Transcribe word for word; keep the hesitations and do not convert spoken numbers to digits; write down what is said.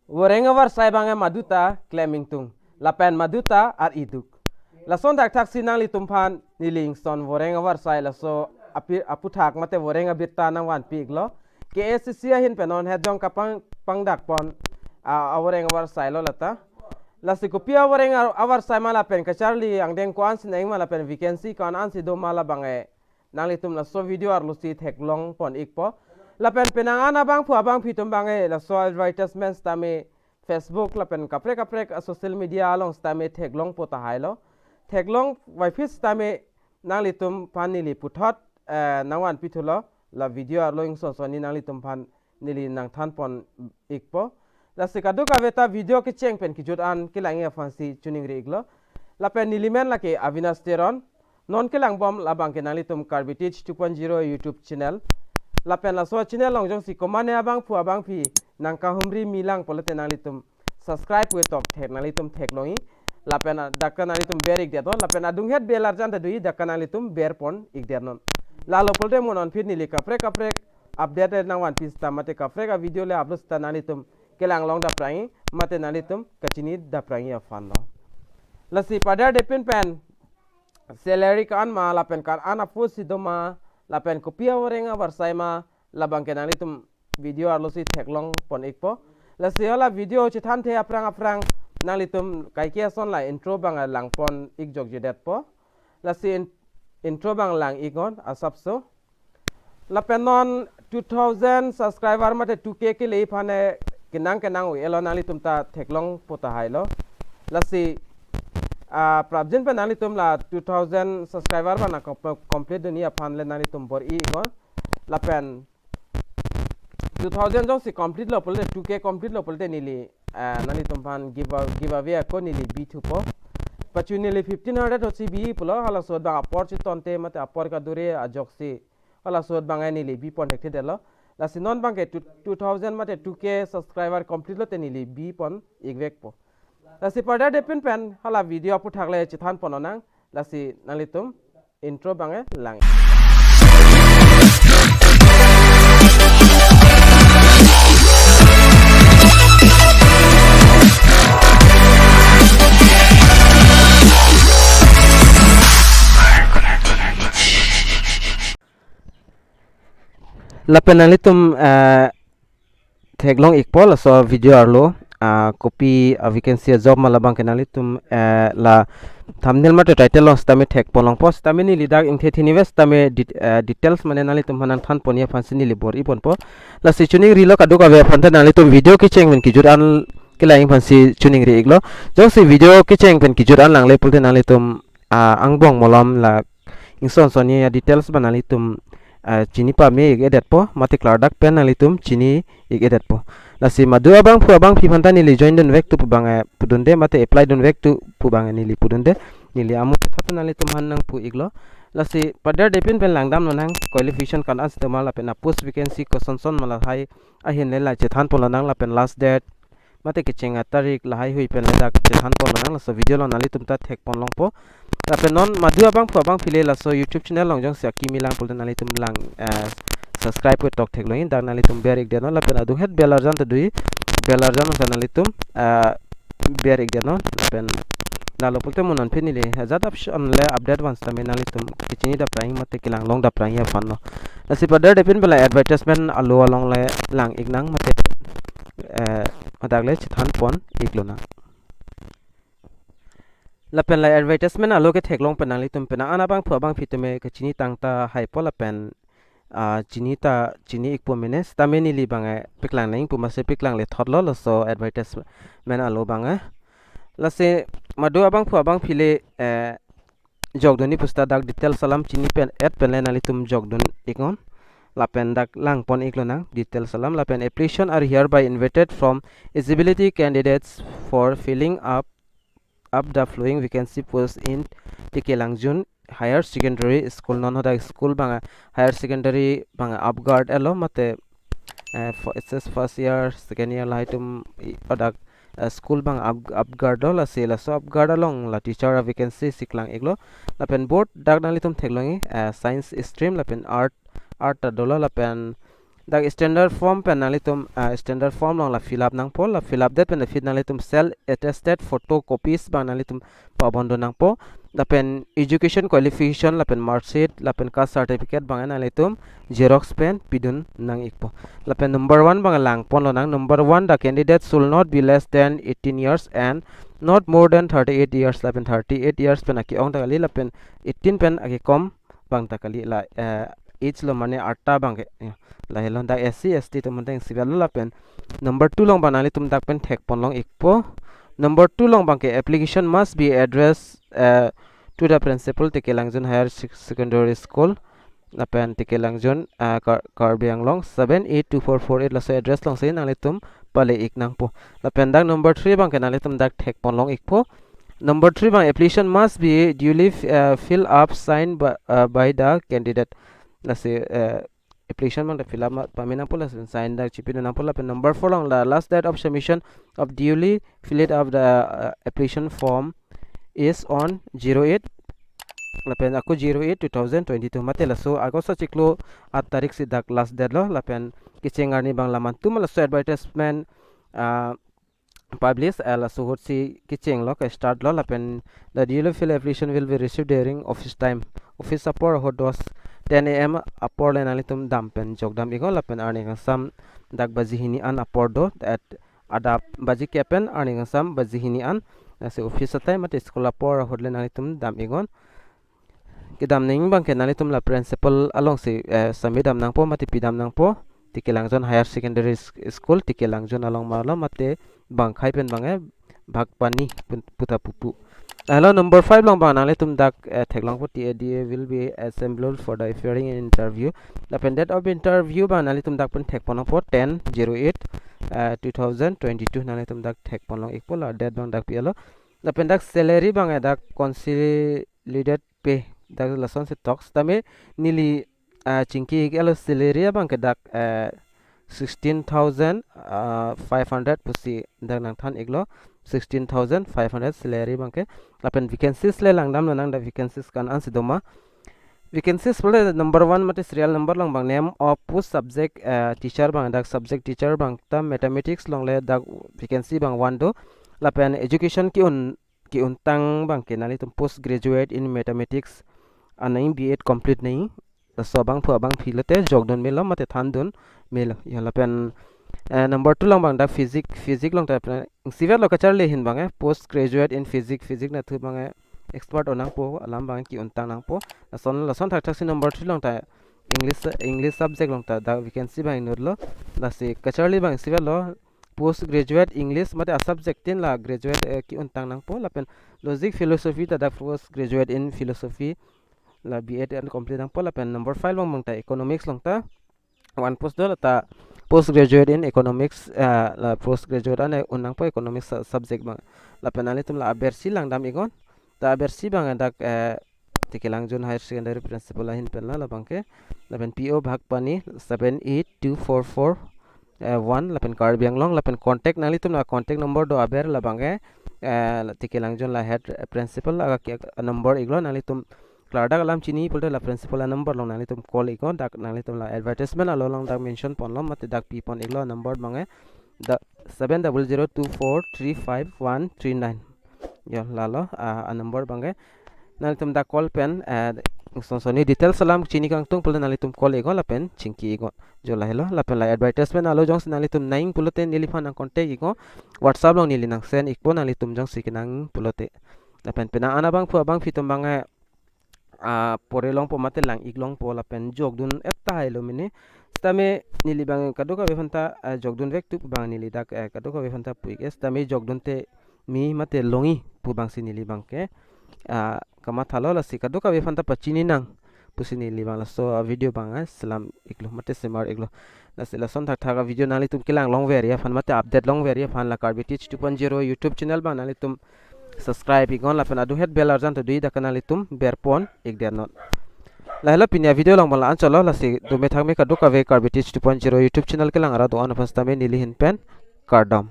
Voreng avarsai abang ke maduta klem ingtung, lapen maduta ar-iduk. Lason thakthaksi nanglitumphan neli ingson voreng avarsai laso api-, aputhak mate voreng abirta nangvanpi-iklo. K A C C ahin pen non hetjong kapang pangdakpon a, avoreng avarsai lo lata. Lasi kopi avoreng a-, avarsai ma lapen kacharli angdeng ko-ansi nang ma lapen vacancy ko-an ansi do ma labang ke nanglitum laso video arlosi theklongpon-ikpo. Lapen penang an abangphu abangphi atum abang ke laso advertisement sitame Facebook lapen kaprek kaprek a social media along sitame theklongpo tahai lo. Theklong vaiphi sitame nanglitumphan neli puthot, eh, nangvanpithulo, la video arlo ingson sonni nanglitumphan neli nangthanpon-ikpo. Lasi kadokave ta video kecheng pen kejut an kelang-ik aphansi choningri-iklo. Lapen neli men lake Avinash Teron. Non kelangbom labang ke nanglitum Karbi Teach two point zero YouTube channel. Lapen laso channel along jongsi komatne abangphu abangphi nangkahumri milang pulote nanglitum subscribe-ve tokthek nanglitum theklong-ik. Lapen a-, dak ta nanglitum ber-ikdet non. Lapen adunghet bell arjan ta do-ik, dak ta nanglitum berpon-ikdet non. Lalo pulote mo non aphi neli kaprek kaprek update le nangvanpi sita mate kaprek a video le upload sita nanglitum kelang longdapprang-ik mate nanglitum kachini dapprang-ik aphan lo. Lasi paderdepin pen salary ko-an ma lapen ko-an apost si do ma lapen kopi avoreng avarsai ma labang ke nanglitum video arlosi theklongpon-ikpo. Lasi hala video chethanthe aphrang aphrang nanglitum kaike ason la intro abang langpon-ik jokjedetpo. Lasi in-, intro abang lang-ik non asapso. Lapen non two thousand subscriber mate two K kele aphan ke kenang kenang-o-elo, nanglitum ta theklongpo tahai lo. Lasi, ah, prapjin pen nanglitum la two thousand subscriber abang nang kom-, complete dunji aphan le nanglitum bor-i-ik non. Lapen two thousand jongsi complete lo pulote, two K complete lo pulote neli, ah, nanglitumphan give a-, giveaway ako neli bithupo. Pachu neli fifteen hundred ahutsi bi pulo, halaso ahut abang apor chitonte mate apor kadure ajoksi halaso ahut abang neli bipon thekthedetlo. Lasi non abang ke two, two thousand mate two K subscriber complete lote neli bipon-ikvekpo. Lasi paderdepin pen hala video aputhak le chethanpon lonang. Lasi nanglitum intro abang lang. Lapen nanglitum, eh, theklong-ikpo laso video arlo, ah, kopi, ah, vacancy a-job ma labang ke nanglitum, eh, la thumbnail mate title along sitame thekpon longpo, sitame neli dak ingthe thinive sitame det-, eh, details mane nanglitumphan nangthanponji aphansi neli bor-iponpo. Lasi choningrilo kadokave aphan ta nanglitum video kecheng pen kejut an kelang-ik aphansi choningri-iklo. Jongsi video kecheng pen kejut an langle pulote nanglitum, ah, angbong malom la ingson sonni a-details abang nanglitum, ah, chini pame-ik-edetpo, mate klardak pen nanglitum chini-ik-edetpo. Lasi madu abangphu abangphi aphan ta neli join dunvektu pu abang, eh, pudunde, mate apply dunvektu pu abang, eh, neli pudunde, neli amo thata nanglitumphan nangpu-iklo. Lasi paderdepin pen langdam lonang, qualification ko-an ansi do ma lapen a-post vacancy koson son ma lahai ahin le la chethanpon lonang lapen last date mate kecheng atarik lahaihui pen le dak chethanpon lonang, laso video along nanglitum ta thekpon longpo. Lapen non madu abangphu abangphi le laso YouTube channel along jongsi akimi lang pulote nanglitum lang, eh, subscribe-ve toktheklong-ik, dak nanglitum ber-ikdet non, lapen adunghet bell arjan ta do-ik, bell arjan ta nanglitum, eh, ber-ikdet non, lapen lalo pulote mo non aphi neli ajat apson le update van sitame nanglitum kachinidapprang-ik mate kelang longdapprang-ik aphan lo. Lasi paderdepin pen la advertisement alo along le lang-iknang mate, eh, hadak le chethanpon-iklonang. Lapen la advertisement alo ketheklong pen nanglitum penang an abangphu abangphi atum kachini tangta haipo lapen, ah, chini ta chini-ikpo mene sitame neli abang, eh, paklang nangji pu mase paklang le thotlo laso advertisement alo abang, eh. Lasi madu abangphu abangphi le, eh, jokdunji pu sita dak details alam chini pen et pen le nanglitum jokdun-ik non. Lapen dak langpon-iklonang details alam lapen application are hereby invited from eligibility candidates for filling up, up the following vacancy post in T K Langjun Higher Secondary School. Non hadak school abang higher secondary abang up guard elo mate, eh, fo-, S S first year, second year lahai atum i-, hadak, eh, school abang up, up guard lo, lasi laso up guard along la teacher a-vacancy si klang-iklo. Lapen board dak nanglitum theklong-ik, eh, science stream lapen art, art ta dolo lapen Dak standard form pen nanglitum, ah, standard form along la fill up nangpo, la fill up det pen aphi nanglitum self attested photocopies abang nanglitum pabon dun nangpo. Lapen education qualification, lapen mark sheet, lapen caste certificate abang nanglitum xerox pen pidun nang ikpo. Lapen number one abang lang ponlonang. Number one, the candidate should not be less than eighteen years and not more than thirty-eight years. Lapen thirty-eight years pen ake-ong ta kali, lapen eighteen pen akekom abang ta kali, la, eh, age lo mane arta abang ke, ya, lahelo. Dak S C S T atum pen ta isi avelo. Lapen number two along abang nanglitum dak pen thek ponlong ikpo. Number two along abang ke application must be addressed, eh, to the principal, Tekelangjun Higher Sec-, Secondary School, lapen Tekelangjun, ah, Kar-, Karbi Anglong seven eight two four four eight, laso address alongsi nanglitum pale ik nangpo. Lapen dak number three abang ke nanglitum dak thek ponlong ikpo. Number three abang, application must be duly, uh, filled up, signed by, uh, by the candidate. Lasi, uh, application abang ta fill up ma-, pame nangpo, lapen sign dak chipidun nangpo. Lapen number four along, the last date of submission of duly filled up the, uh, application form is on zero eight, lapen ako zero eight two thousand twenty-two mate laso August achiklo aat tarik si dak last date lo. Lapen kecheng arni abang laman atum, laso advertisement, ah, publish, ah, laso ahut si kecheng lo, ke start lo. Lapen the duly filled application will be received during office time. Office apor ahut dos, ten A M apor le nanglitum dam pen jok dam iknon. Lapen arni kangsam dak baji hini an apor do, at adap baji kep pen arni kangsam baji hini an. Lasi office atime mate school apor ahut le nanglitum dam iknon. Kedam nangji abang ke nanglitum la principal alongsi, eh, submit dam nangpo mate pidam nangpo. Tekelangjun Higher Secondary S-, School, Tekelangjun along ma lo mate Bangkhai pen abang ke Bhagpani pun-, pu ta pupo. Lahelo number five along abang nanglitum dak, eh, theklongpo, T A D A will be assembled for the appearing in interview. Lapen date of interview abang nanglitum dak pen thek ponlongpo, ten zero eight, eh, two thousand twenty-two nanglitum dak thek ponlong ikpo, la date abang dak pi-etlo. Lapen dak salary abang, eh, dak consolidated pay, dak lasonsi tok. Sitame neli, ah, chingki ik-etlo, salary abang ke dak, eh, sixteen thousand, ah, five hundred pusi dak nangthan iklo, sixteen thousand five hundred salary abang ke. Lapen vacancies le langdamlonang, dak vacancies ko-an ansi doma. Vacancies pulote number one mate serial number along abang name of post subject, eh, teacher abang, dak subject teacher abang ta mathematics along le dak vacancy abang one do. Lapen education ke-un, ke-untang abang ke nanglitum post graduate in mathematics, anai B Ed complete nangji, laso abangphu abangpi lote jokdun melo mate thandun melo. Ya, lapen, eh, number two along abang dak physics, physics along ta pen isi avelo, kacharli ahin abang, eh, post graduate in physics, physics anatthu abang, eh, expert un nangpo, alam abang ke-untang nangpo. Lason, lason thakthaksi number three along ta English, English subject along ta dak vacancy abang inutlo. Lasi kacharli abang isi avelo, post graduate English mate a subject tin la graduate, eh, ke-untang nangpo. Lapen logic philosophy ta dak post graduate in philosophy, la B Ed an complete nangpo. Lapen number five along abang ta economics along ta one post do, la ta post graduate in economics, eh, la post graduate an un nangpo economics su-, subject abang. Lapen nanglitum la abersi langdam iknon. Ta abersi abang dak, eh, Tekelangjun Higher Secondary principal ahin pen la, labang ke. Lapen P O Bhagpani seven eight two four four, eh, one, lapen Karbi Anglong. Lapen contact, nanglitum la contact number do aber, labang ke, eh, la Tekelangjun la head, eh, principal aga ke number iklo, nanglitum klardak alam chini pulote la principal a number along nanglitum call iknon, dak nanglitum la advertisement alo along dak mention ponlo mate dak pi pon iklo number abang ke, dak seven double zero two four three five one three nine. Yo, lalo, ah, a number abang ke. Nanglitum dak call pen, eh, son sonni details alam chini kangtung pulote nanglitum call iknon lapen chingki iknon. Jo, lahelo, lapen la advertisement alo jongsi nanglitum nangji pulote neliphan nang contact iknon. WhatsApp along neli nang send ikpo, nanglitum jongsi kenangji pulote. Lapen penang an abangphu abangpi atum abang, eh, ah, pore longpo mate lang ik longpo lapen jokdun-et tahai lo mene. Sitame neli abang kadokave aphanta, ah, jokdunvek tu pu abang neli dak, eh, kadokave aphanta pu ik-e. Sitame jokdunte me mate longji pu abangsi neli abang ke, ah, kamathalo, lasi kadokave aphanta pachini nang pusi neli abang laso, ah, video abang, ah, selam iklo mate semar iklo. Lasi lason thakthak a video nanglitum kelang longverji aphan mate update longverji aphan la Karbi Teach two point zero YouTube channel abang nanglitum subscribe iknon lapen adunghet bell arjan ta do-ik, dak ke nanglitum ber pon ik detnon. Lahelo pini a video along abang la-anchotlo, lasi dome thakme kadokave Karbi Teach two point zero YouTube channel kelang arat do-an aphan sitame neli ahin pen kardom.